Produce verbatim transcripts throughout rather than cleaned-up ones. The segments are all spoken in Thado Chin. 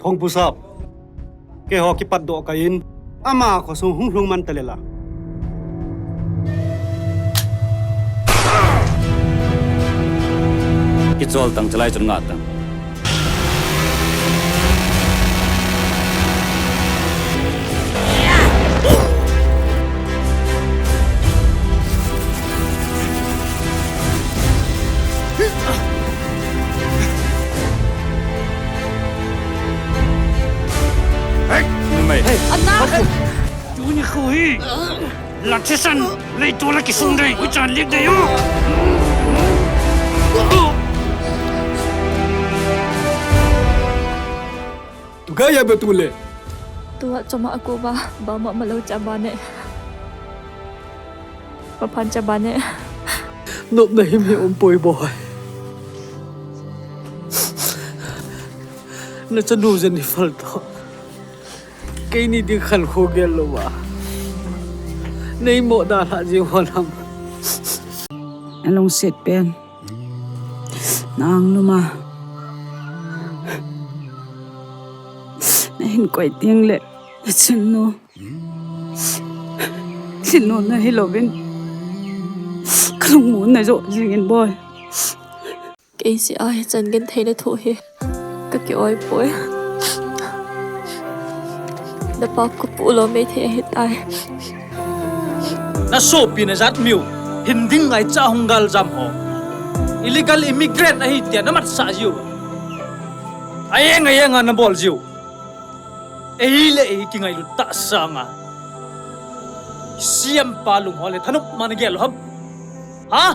Khongpu sap. Keiho kipatdoh kahin, ama khosung hung lhung man tale la. Kichol tang, chalai chun ngah tang. Hei, numei. Hei. Anak! Tuni kho hi. La thisan, lei to la kisung dei, u chan lik dei u. Tu gaya betul le. Tua choma aku ba, ba ma malo cha ba ne. Maphan cha ba ne. Nopna himhim um poi boi. Nachanu Jennifer toh keini ding khankho gel louva nei mo dalha jing ho lam. Alungset pen. Nang numa. Nahin koi teng le. Nachanu. Nachanu nahi louvin. Kalung mun najo jingin boi. Kei jeh a hichan gentheina thoh hi ka ki-oi poi. Napa kapu lou maithei ahitai. Nasopi najat miu hin ding ngaicha hung galjam ho. Illegal immigrant ahi tia namatsah jiu. Aeng aeng a nabol jiu. Ei le ei kingailut tah sanga. Siampa lungho le thanop ma nagel u ham. Ha?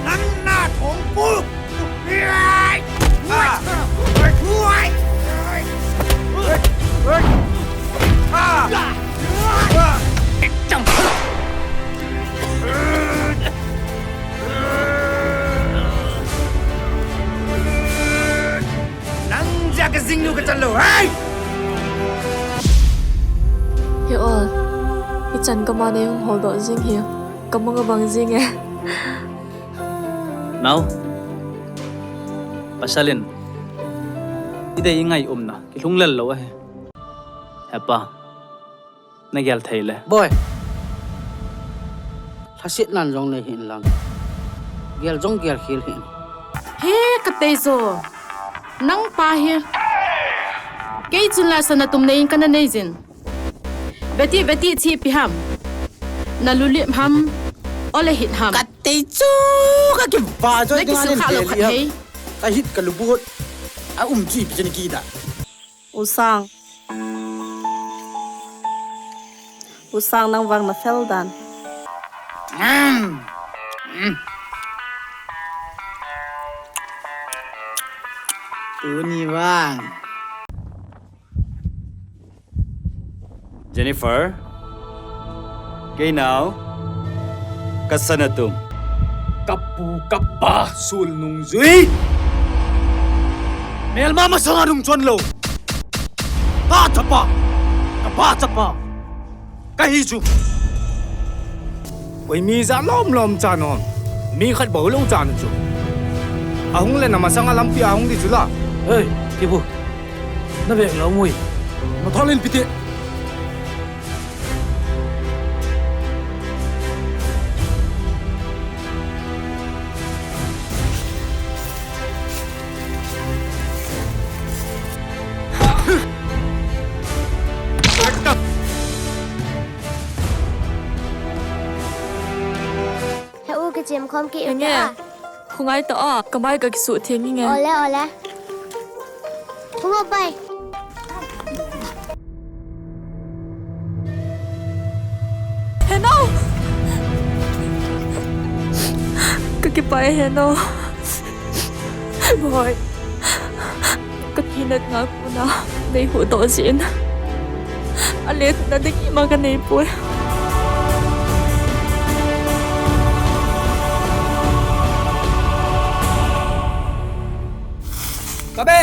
Nang na thongpu. Nang jeh a ka jing nu ka chan lou, hei! He ol, hichan ka ma nei hung holdoh jing hi, ka mang a bang jing e. Nao, pasal in, i dei i ngai umna, kilhung lel lou ahi. Hepa. Nagel thei le. Boi. Lhasetnan jong nei hih in lang. Gel jong gel khel hih in. He ka tei jo. Nang pa hi. Kei chun la sana tum nei in kana nei jin. Veti, veti chi ipi ham. Na lu lip ham. Ole hit ham. Ka tei chu ka kiva jo. Na kisu kha lou khat hei. Ka hit ka lu but. A um chu ipi chu na kida. U Sang. U Sang, nang vang na fel dan. Mm. Mm. Tuni vang. Jennifer. Kei nao, ka sana tum. Ka pu, ka pa, sul nungjui. Melma masanga nung chon lou. Ka chapa, ka pa chapa. Ka hi chu. Koi mi ja lom lom chan hon. Mi khat bou lou chan chu. Ahung le na masanga lampi ahung di chu la. Hei, kibu. Na vek lou mui. Na thal in pite. He u, kichem khom kit u te a. Khongai ta a, ka mai ka kisuh theng inge. Ole, ole. Khongai pai. Heno! Ka kipah e Heno. Boi. Ka thinat nga kona nei huhdoh jin. A letna ding ima ka nei poi. Ka be!